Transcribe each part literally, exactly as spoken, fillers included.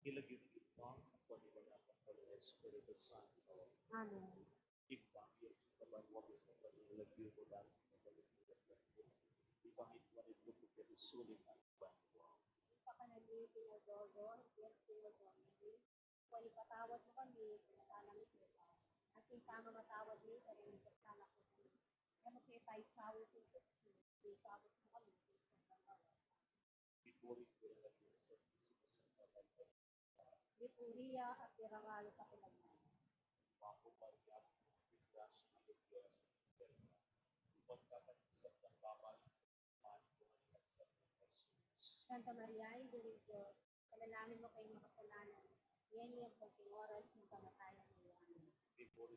Ing lagyu ning Ibpa, ning Anak, ning Banal a Espiritu Santo. Amen. Ibpa mi, king banua, misamban ya ing lagyu mu, datang keka ing kabanalan mu, mipamintuan ing lub mu keti sulip anti banua. Ing kakanan mi king aldo-aldo ibie mu kami ngeni, ampon ipatawad mu kami king sala mi keka, anti ing pamamatawad mi karing mikasala kekami. E mu ke paisaul king tuksu, nune ikabus mu kami king sablang marok. Ing lagyu ning Ibpa, ning Anak, ning Banal a Espiritu Santo. Ing lagyu ning Ibpa, ning Anak, ning Banal a Espiritu Santo. Santa Maria, Indu ning Dios, ipanalangin mu kaming makasalanan, ngeni ampon king oras ning kamatayan mi. Amen. Ing lagyu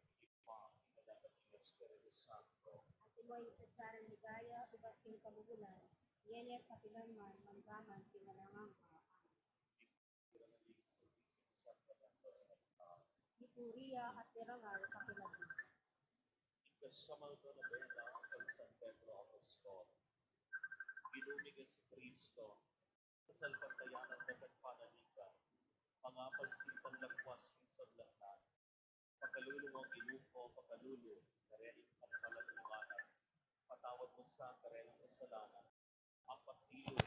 ning Ibpa, ning Anak, ning Banal a Espiritu Santo. Antimo ing sadya nang ligaya, ibat king kamumulan, ngeni at kapilan man, mangga man king alang angga. Amen. Ing lagyu ning Ibpa, ning Anak, ning Banal a Espiritu Santo. Ing kasyam a nobena kang San Pedro Apostol. Ginu ming Jesucristo, kasalpantayanan da kang panaligan, mangapal sintang lagwas king sablang laman. Pakalulu mu, Ginu ku, pakalulu, kareng pamagkaluban, patawad mu sa kareng kasalanan. Ang pagtilu,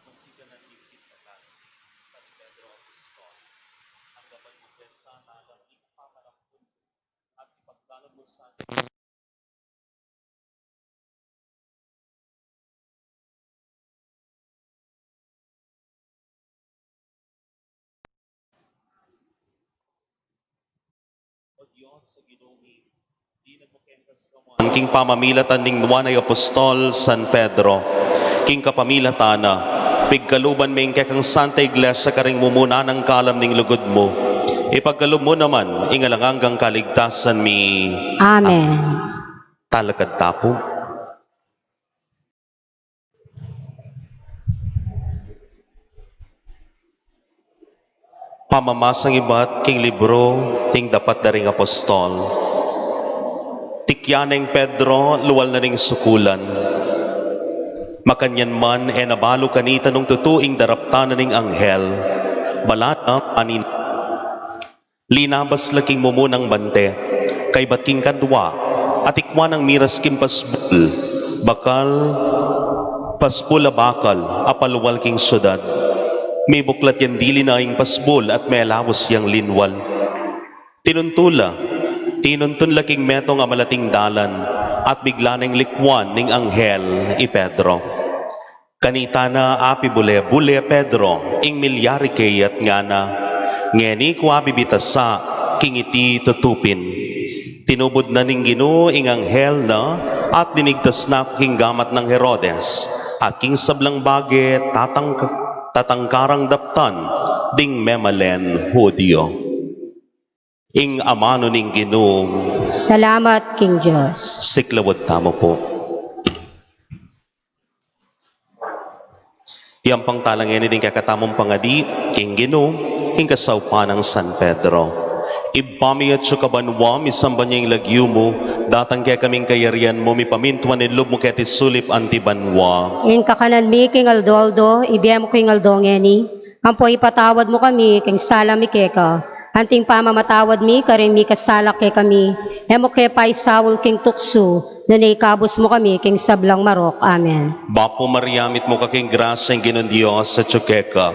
masikan a dikit na kasi, San Pedro Apostol, anggapan mu ke sana alang ing pamanampun mu, at ipagtanam mu sa O Dios, sa Ginu mi, dinan mu keng kasawan king pamamilatan ning nuan a apostol San Pedro. King kapamilatan na, pigkaluban me ing kekang Santa Iglesia karing mumuna nang kalam ning lugud mu. Ipagkalub mu naman ing alang anggang kaligtasan mi. Amen. Talakad ta pu. Pamamasang ibat king libru ning Dapat da ring Apostol. Tikyan neng Pedro, lual na ning sukulan. Makanyan man, e na balu kanita nung tutu ing daraptan na ning anghel. Balat na panin Linabas la king mumunang bante, kaybat king kadwa, at ikwa nang miras king pasbul, bakal, pasbul a bakal a palual king siudad. Mibuklat yang dili na ing pasbul at melaus yang linwal. Tinuntul la, tinuntun la king metung a malating dalan, at bigla neng likwan ning anghel i Pedro. Kanita na apibule-bule Pedro ing milyari ke at ngana, "Ngeni ku abibitasa king iti tutu pin." Tinubud na ning Ginu ing anghel na at linigtas na ku king gamat nang Herodes at king sablang bage tatang-, tatangkarang daptan ding memalen Judio. Ing amanu ning Ginu. Salamat king Dios. Siklaud tamu pu. Iyampang tala ngeni ding kekatamung pangadi king Ginu, king kasaupan nang San Pedro. Ibpa mi atsu ka banua, misamban ya ing lagyu mu, datang kekami ing kayarian mu, mipamintuan ing lub mu keti sulip anti banua. Ing kakanan mi king aldo-aldo ibie mu king aldo ngeni, ampo ipatawad mu kami king sala mi keka, anti ing pamamatawad mi karing mikasala kekami. E mu ke paisaul king tuksu, nune ikabus mu kami king sablang marok. Amen. Bapu Maria, mitmu ka king grasya, ing Ginung Dios atsu keka.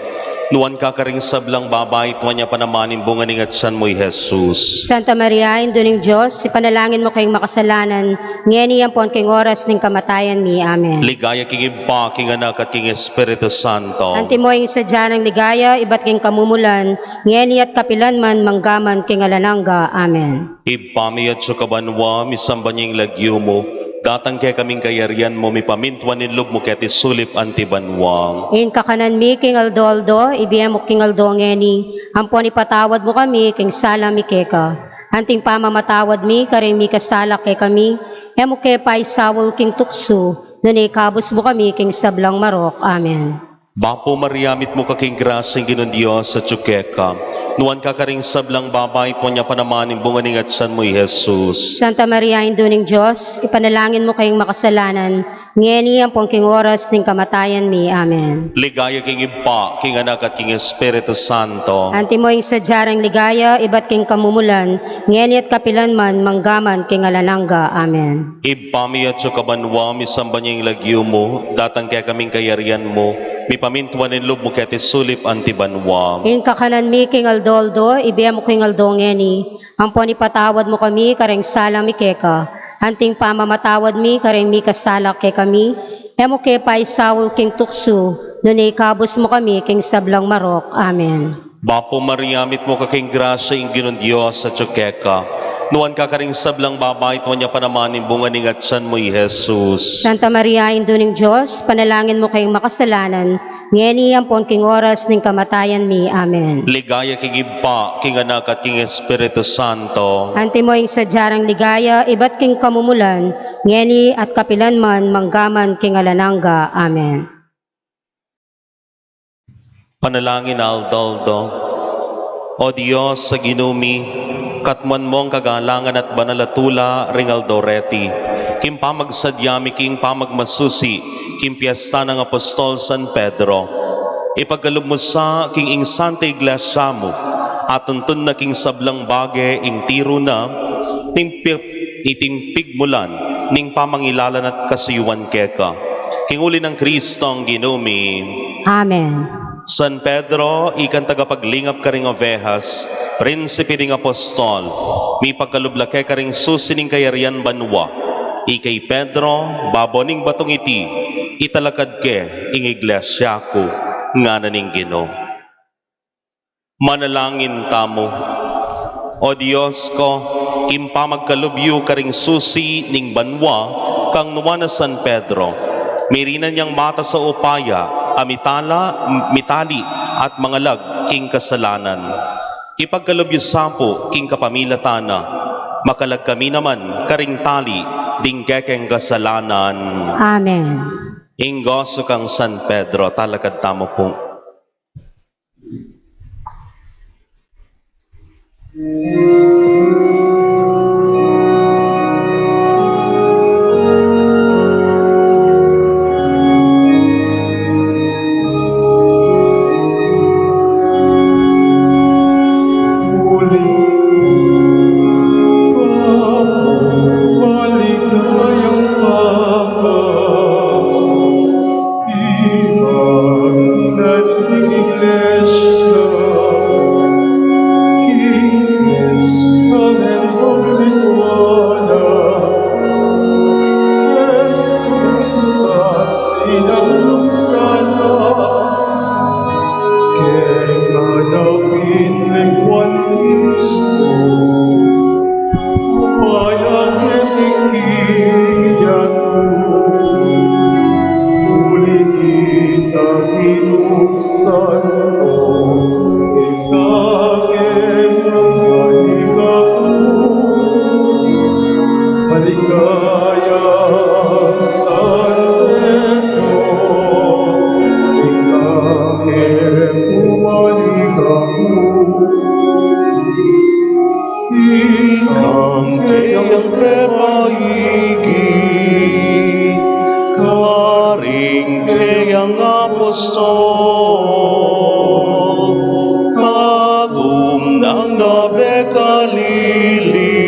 Nuan ka karing sablang babai, at nuan ya pa naman ing bunga ning atian mu, i Jesus. Santa Maria, Indu ning Dios, ipanalangin mu keng makasalanan, ngeni ampon king oras ning kamatayan mi. Amen. Ligaya king Ibpa, king Anak, at king Espiritu Santo. Antimo ing sadya nang ligaya ibat king kamumulan, ngeni at kapilan man, mangga man king alang angga. Amen. Ibpa mi atsu ka banua, misamban ya ing lagyu mu, datang kekami ing kayarian mu, mipamintuan ing lub mu keti sulip anti banua. Ing kakanan mi king aldo-aldo ibie mu king aldo ngeni, ampon ipatawad mu kami king sala mi keka, anti ing pamamatawad mi karing mikasala kekami. E mu ke paisaul king tuksu, nune ikabus mu kami king sablang marok. Amen. Bapu Maria, mitmu ka king grasya, ing Ginung Dios atyu keka. Nuan ka karing sablang babai, at nuan ya pa naman ing bunga ning atyan mu, i Jesus. Santa Maria, Indu ning Dios, ipanalangin mu kaming makasalanan, ngeni ampon king oras ning kamatayan mi. Amen. Ligaya king Ibpa, king Anak, at king Espiritu Santo. Antimo ing sadya rang ligaya ibat king kamumulan, ngeni at kapilan man, manggaman king alang angga. Amen. Ibpa mi atsu ka banua, misamban ya ing lagyu mu, datang kekami ing kayarian mu, mipamintuan ing lub mu keti sulip anti banua. Ing kakanan mi king aldo-aldo, ibie mu king aldo ngeni, ampon ipatawad mu kami kareng sala mi keka, anting pamamatawad mi kareng mikasala kekami, e mu ke paisaul king tuksu, nune ikabus mu kami king sablang marok. Amen. Bapu Maria, mitmu ka king grasya, ing Ginung Dios atyu keka. Nuan ka karing sablang babai, at nuan ya pa naman ing bunga ning atyan mu, i Jesus. Santa Maria, Indu ning Dios, panalangin mu kaming makasalanan, ngeni ampon king oras ning kamatayan mi. Amen. Ligaya king Ibpa, king Anak, at king Espiritu Santo. Antimo ing sadya rang ligaya ibat king kamumulan, ngeni at kapilan man, manggaman king alang angga. Amen. Panalangin aldo-aldo. O Dios a Ginu mi, katmuan mung kagalangan at banal a tula ring aldo reti, king pamagsadya mi king pamagmasusi king piesta nang Apostol San Pedro. Ipagkalub mu sa king ing Santa Iglesia mu, atuntun na king sablang bage ing tiru na, ning pi-, iting pigmulan ning pamangilalan at kasuyuan keka. King uli nang Kristong Ginu mi. Amen. San Pedro, ikang tagapaglingap karing ovehas, prinsipe ding apostol, mipagkalub la ke karing susi ning kayarian banua. Ika i Pedro, babo ning batung iti, italakad ke ing iglesia ku, ngana ning Ginu. Manalangin tamu. O Dios ko, king pamagkalub yu karing susi ning banua kang nuan a San Pedro, mirinan yang matas a upaya a mitala, mitali at mangalag king kasalanan. Ipagkalub yu sa pu king kapamilatan na, makalag kami naman karing tali ding kekeng kasalanan. Amen. Ing gosu kang San Pedro, talakad tamu pu. Ikang keyang pepaigi karing keyang apostol, kagum nang abe kalili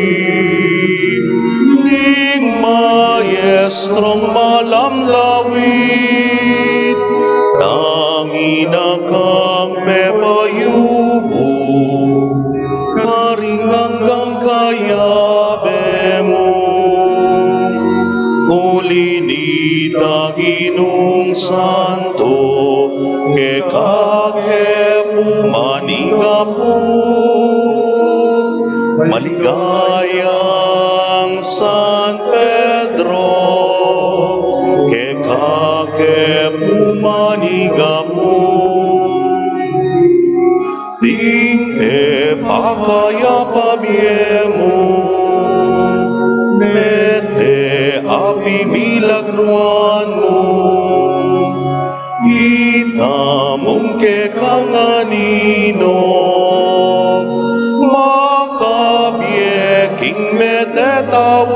ning maestrong malamlawit, tangina kang pepayubu karing anggang kayabe mu. Uli nita, Ginung Santo, keka ke pu man ing Apu. Maligayang San Pedro, keka ke pu man ing Apu. Ding pepakayap a bie mu, mete a pimilagruan mu, ita keka nganino makabie king metetau.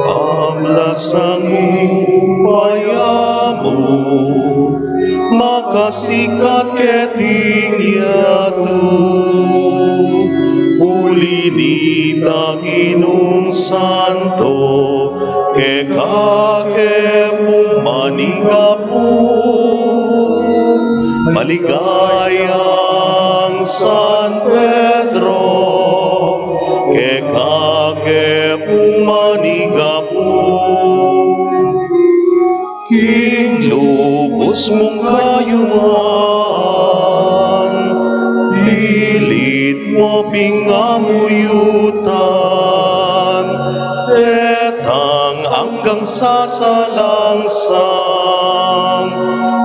Ablasang upaya mu makasikat keting yatu. Uli nita, Ginung Santo, keka ke pu manigapu. Maligayang San Pedro, keka ke pu manigapu. King lubus mung kayuman, pilit mu ping amuyutan, detang anggang sasalangsang,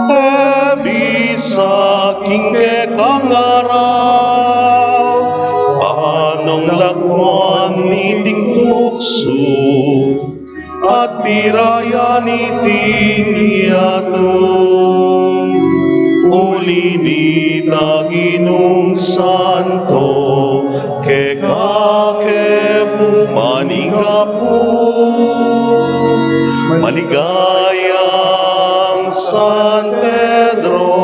e bisa king kekang arap, panong lakwan niting tuksu, at pirayan iting yatu. Uli nita, Ginung Santo, keka ke pu manigapu. Maligayang San Pedro,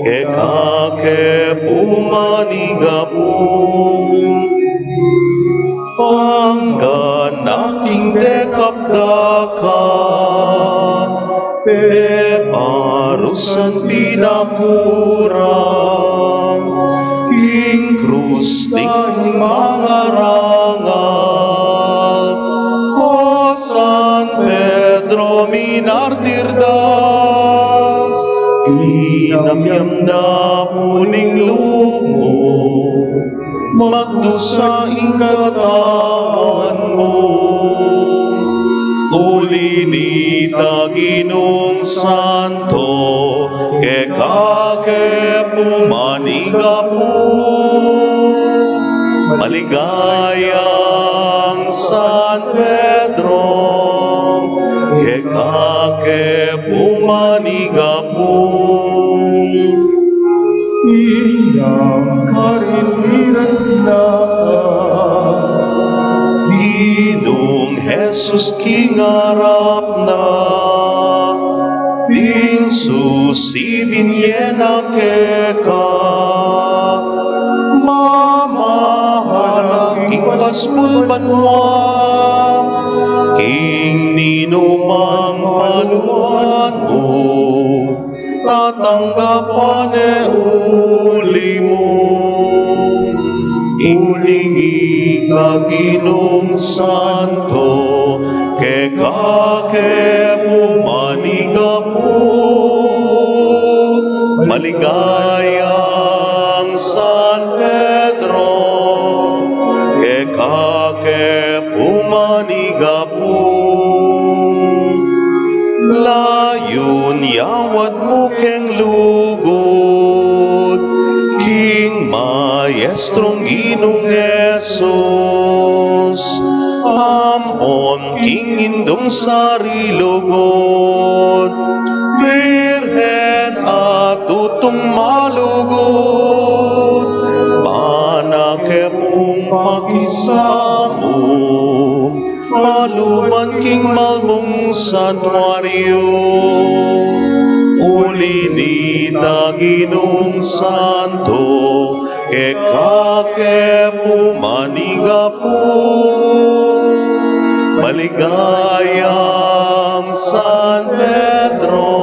keka ke pu manigapu. Pangganak king dekap dakal, peparusan pinakurang, king krus ding mangarangal. O San Pedro minartir da, inamyam da pu ning lub mu, magdusa ing katawan mu. Uli nita, Ginung Santo, keka ke pu manigapu. Maligayang San Pedro, keka ke pu manigapu. Inyang karin miras na, Ginung Jesus, king arap na, ding susi binye na keka, mamaharap king pasbul banua, king ninumang paluban mu, tatanggapan ne uli mu. Uli nita, Ginung Santo, keka ke pu manigapu. Maligayang San Pedro, keka ke pu manigapu. Layun yawad mu keng lugud, king Maestrung Ginung Jesus, ampon king Indung Sari Lugud, Birhen a tutung malugud, mana ke pung pakisamu, paluban king mal mung santuario. Uli nita, Ginung Santo, keka ke pu manigapu. Maligayang San Pedro,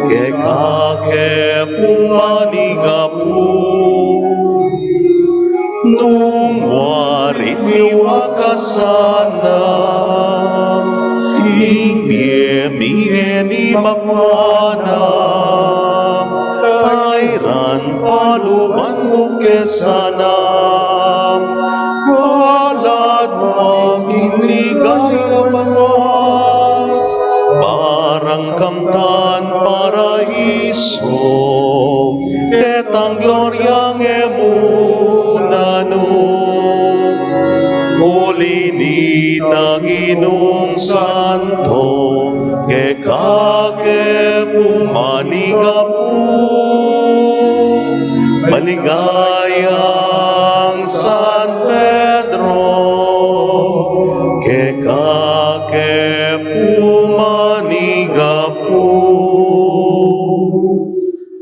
keka ke pu manigapu. Nung warit miwakasan na ing bie mi ngeni makuana, tairan paluban mu ke sana, kaladwan king ligaya banua, barang kamtan paraiso, detang gloria ngan mu nanu. Uli nita, Ginung Santo, keka ke Manigapu, maligayang San Pedro, keka ke pu manigapu.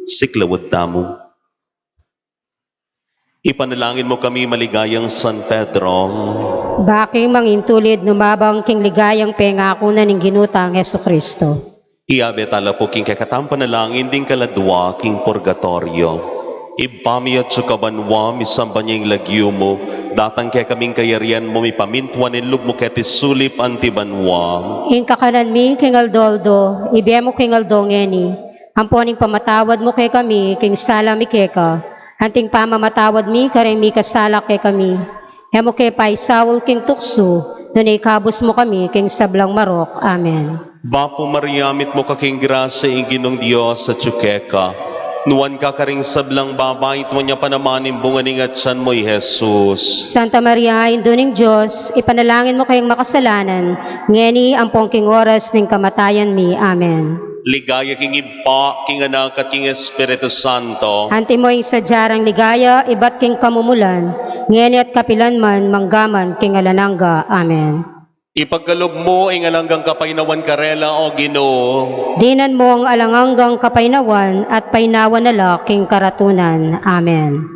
Siklaud tamu. Ipanalangin mu kami, maligayang San Pedro. Ba king mangintulid numabang king ligayang pengaku na ning Ginu tang Jesucristo. Iyabe tala pu king kekatang panalangin ding kaladua king purgatorio. Ibpa mi atsu ka banua, misamban ya ing lagyu mu, datang kekami ing kayarian mu, mipamintuan ing lub mu keti sulip anti banua. Ing kakanan mi king aldo-aldo, ibie mu king aldo ngeni, ampon ing pamatawad mu kekami king sala mi keka, anting pamamatawad mi kareng mikasala kekami. E mu ke paisaul king tuksu, nune ikabus mu kami king sablang marok. Amen. Bapu Maria, mitmu ka king grasya, ing Ginung Dios atsu keka. Nuan ka karing sablang babai, at nuan ya pa naman ing bunga ning atyan mu, i Jesus. Santa Maria, Indu ning Dios, ipanalangin mu keng makasalanan, ngeni ampon king oras ning kamatayan mi. Amen. Ligaya king Ibpa, king Anak, at king Espiritu Santo. Antimo ing sadya rang ligaya ibat king kamumulan, ngeni at kapilan man, manggaman king alang angga. Amen. Ipagkalub mu ing alang anggang kapaynawan karela, o Ginu. Dinan mu ing alang anggang kapaynawan at paynawan na la king karatunan. Amen.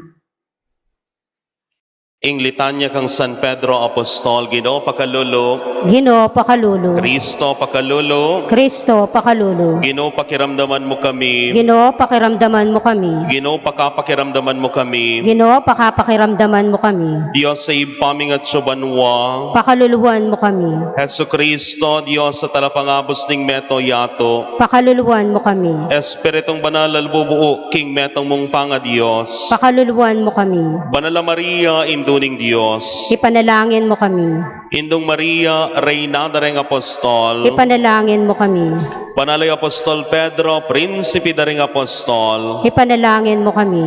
Ing litanya kang San Pedro Apostol. Ginu, pakalulu. Ginu, pakalulu. Kristo, pakalulu. Kristo, pakalulu. Ginu, pakiramdaman mu kami. Ginu, pakiramdaman mu kami. Ginu, pakapakiramdaman mu kami. Ginu, pakapakiramdaman mu kami. Dios a Ibpa ming atsu banua. Pakaluluan mu kami. Jesucristo, Dios a talapangabus ning meto yatu. Pakaluluan mu kami. Espiritung Banal a lumubuu king metung mung pangadios. Pakaluluan mu kami. Banal a Maria, Indu ning Dios. Ipanalangin mu kami. Indung Maria, Reyna da ring Apostol. Ipanalangin mu kami. Banal a Apostol Pedro, Prinsipe da ring Apostol. Ipanalangin mu kami.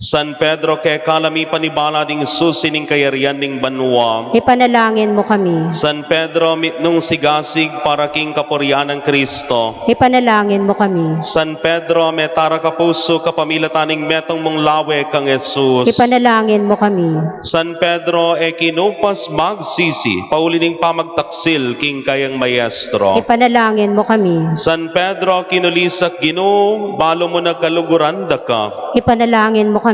San Pedro, keka la mipanibala ding susi ning kayarian ning banua. Ipanalangin mu kami. San Pedro, mitmung sigasig para king kapurian nang Kristo. Ipanalangin mu kami. San Pedro, metarak a pusu kapamilatan ning metung mung lawe kang Jesus. Ipanalangin mu kami. San Pedro, e kinupas magsisi pauli ning pamagtaksil king kayang Maestro. Ipanalangin mu kami. San Pedro, kinulisak Ginu, balu mu na kaluguran da ka. Ipanalangin mu kami.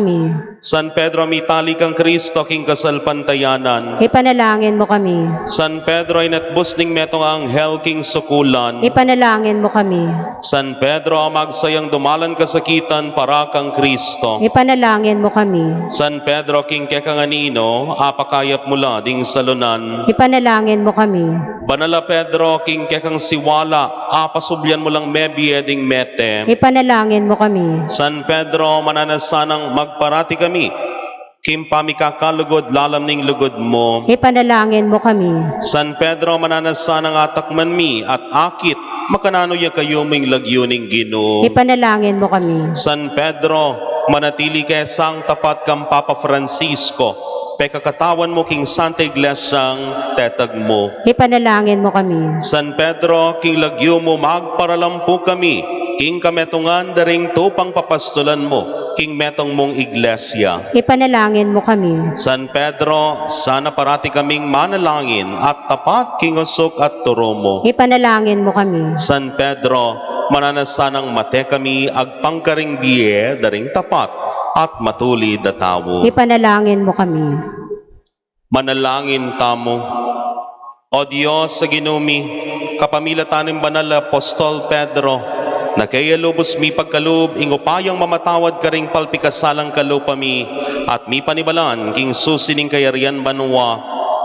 San Pedro, mitali kang Kristo king kasalpantayanan. Ipanalangin mu kami. San Pedro, inatbus ning metung anghel king sukulan. Ipanalangin mu kami. San Pedro, a magsayang dumalan kasakitan para kang Kristo. Ipanalangin mu kami. San Pedro, king kekang anino, apakayap mu la ding salunan. Ipanalangin mu kami. Banal a Pedro, king kekang siwala, apasublian mu lang mebie ding mete. Ipanalangin mu kami. San Pedro, mananu sanang magparati kami king pamikakalugud lalam ning lugud mu. Ipanalangin mu kami. San Pedro, mananu sanang atakman mi at akit makananu ya kayuming lagyu ning Ginu. Ipanalangin mu kami. San Pedro, manatili ke sang tapat kang Papa Francisco, pekakatawan mu king Santa Iglesiang tetag mu. Ipanalangin mu kami. San Pedro, king lagyu mu magparalampu kami king kametungan da ring tupang papastulan mu king metung mung Iglesia. Ipanalangin mu kami. San Pedro, sana parati kaming manalangin at tapat king usuk at turu mu. Ipanalangin mu kami. San Pedro, mananu sanang mate kami agpang karing bie da ring tapat at matulid a tau. Ipanalangin mu kami. Manalangin tamu. O Dios a Ginu mi, kapamilatan ning banal a Apostol Pedro, na kaya lubus mi pagkalub ing upayang mamatawad karing palpikasalang kalupa mi at mipanibalan king susi ning kayarian banua,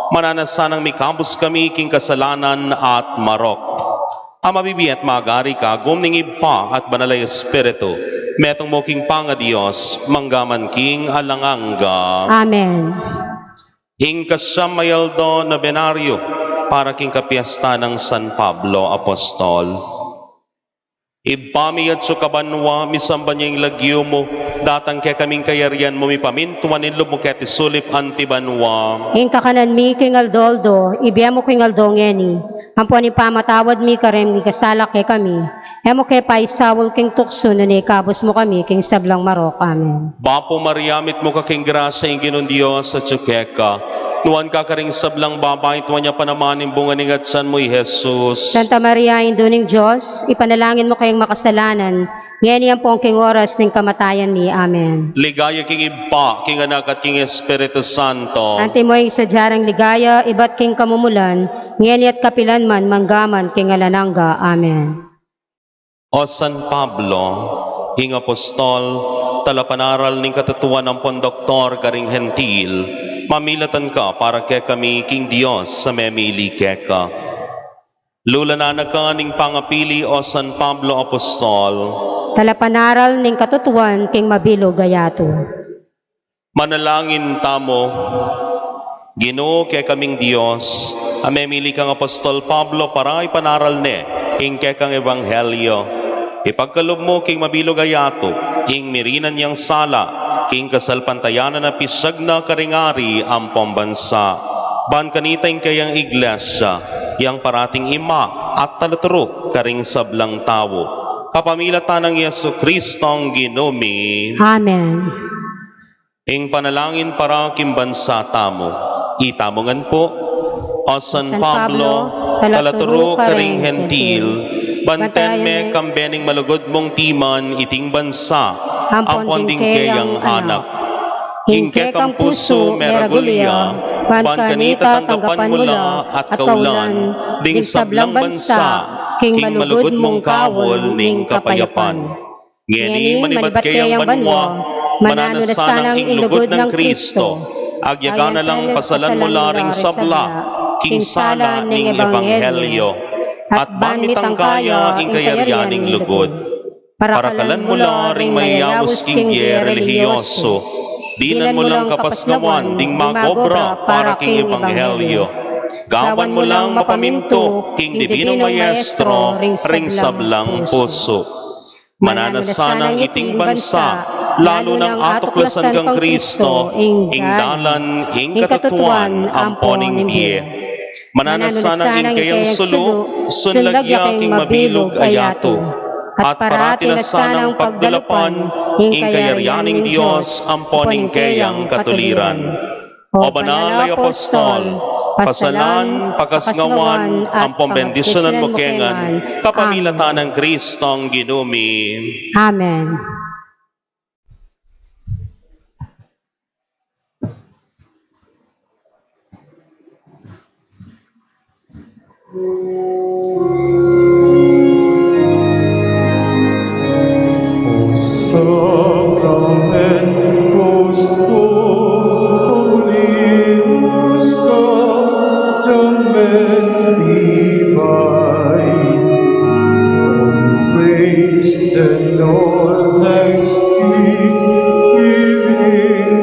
mananu sanang mikabus kami king kasalanan at marok. A mabibie at magari kagum ning Ibpa at Banal a Espiritu, metung mu king pangaDios, manggaman king alang angga. Amen. Ing kasyam a aldo nobenaryo para king kapiesta nang San Pablo Apostol. Ibpa mi atsu ka banua, misamban ya ing lagyu mu, datang kekami ing kayarian mu, mipamintuan ing lub mu keti sulip anti banua. Ing kakanan mi king aldo-aldo, ibie mu king aldo ngeni, ampon ing pamatawad mi kareng mikasala kekami, E mu ke paisaul king tuksu, nune ikabus mu kami king sablang marok. Amen. Bapu Maria, mitmu ka king grasya, ing Ginung Dios atyu keka. Nuan ka karing sablang babai, at nuan ya pa naman ing bunga ning atyan mu, i Jesus. Santa Maria, Indu ning Dios, ipanalangin mu keng makasalanan, ngeni ampon king oras ning kamatayan mi. Amen. Ligaya king Ibpa, king Anak, at king Espiritu Santo. Antimo ing sadya rang ligaya ibat king kamumulan, ngeni at kapilan man, mangga man king alang angga. Amen. O San Pablo, ing apostol, talapanaral ning katutuan ampon doktor karing Hentil, mamilatan ka para kekami king Dios a memili keka. Lulanan na ka ning pangapili, o San Pablo Apostol. Talapanaral ning katutuan king mabilug a yatu. Manalangin tamu. Ginu, kekaming Dios, a memili kang Apostol Pablo para ipanaral ne ing kekang ebanghelyo. Ipagkalub mu king mabilug a yatu ing mirinan yang sala king kasalpantayanan a pisyag na karing ari ampon bansa. Ban kanita ing keyang iglesia, yang parating ima at talaturu karing sablang tau. Kapamilatan nang Jesucristong Ginu mi. Amen. Ing panalangin para king bansa tamu. Itamu ngan pu. O San Pablo, talaturu karing Hentil, bantayan me kambe ning malugud mung timan iting bansa ampon ding keyang anak. Ing kekang pusu meragul ya, ban kanita tanggapan mu la at kaulan ding sablang bansa king malugud mung kaul ning kapayapan. Ngeni manibat keyang banua, mananu na sanang ing lugud nang Kristo, agyakan na lang pasalan mu la ring sabla king sala ning ebanghelyo, at ban mitangka ya ing kayarian ning lugud. Parakalan mu la ring mayayaus king bie relihiyosu, dinan mu lang kapasnawan ding mag-obra para king ebanghelyo. Gawan mu lang mapamintu king Dibinung Maestro ring sablang pusu. Mananu na sanang iting bansa, lalu nang atuklasan kang Kristo ing dalan, ing katutuan, ampon ing bie. Mananu na sanang ing keyang sulu, sunlag ya king mabilug a yatu, at parati na sanang pagdalapan ing kayarian ning Dios ampon ing keyang katuliran. O banal a apostol, pasalan, pakasnawan, ampon bendisyunan mu ke ngan, kapamilatan nang Kristong Ginu mi. Amen. Praise the Lord, thanksgiving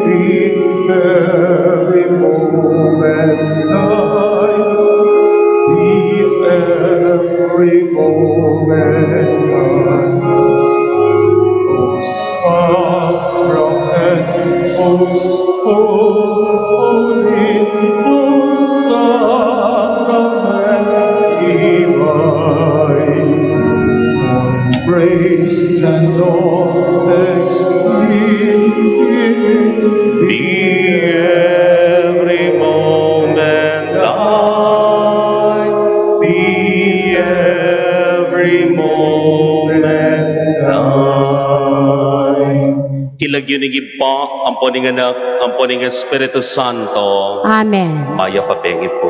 in every moment, thine be every moment, thine. Abraham, most holy, most sacrament divine. Praise the Lord, thanksgiving be every moment thine, be every moment thine. King lagyu ning Ibpa, ampo ning Anak, ampo ning Espiritu Santo. Amen. Mayap a bengi pu.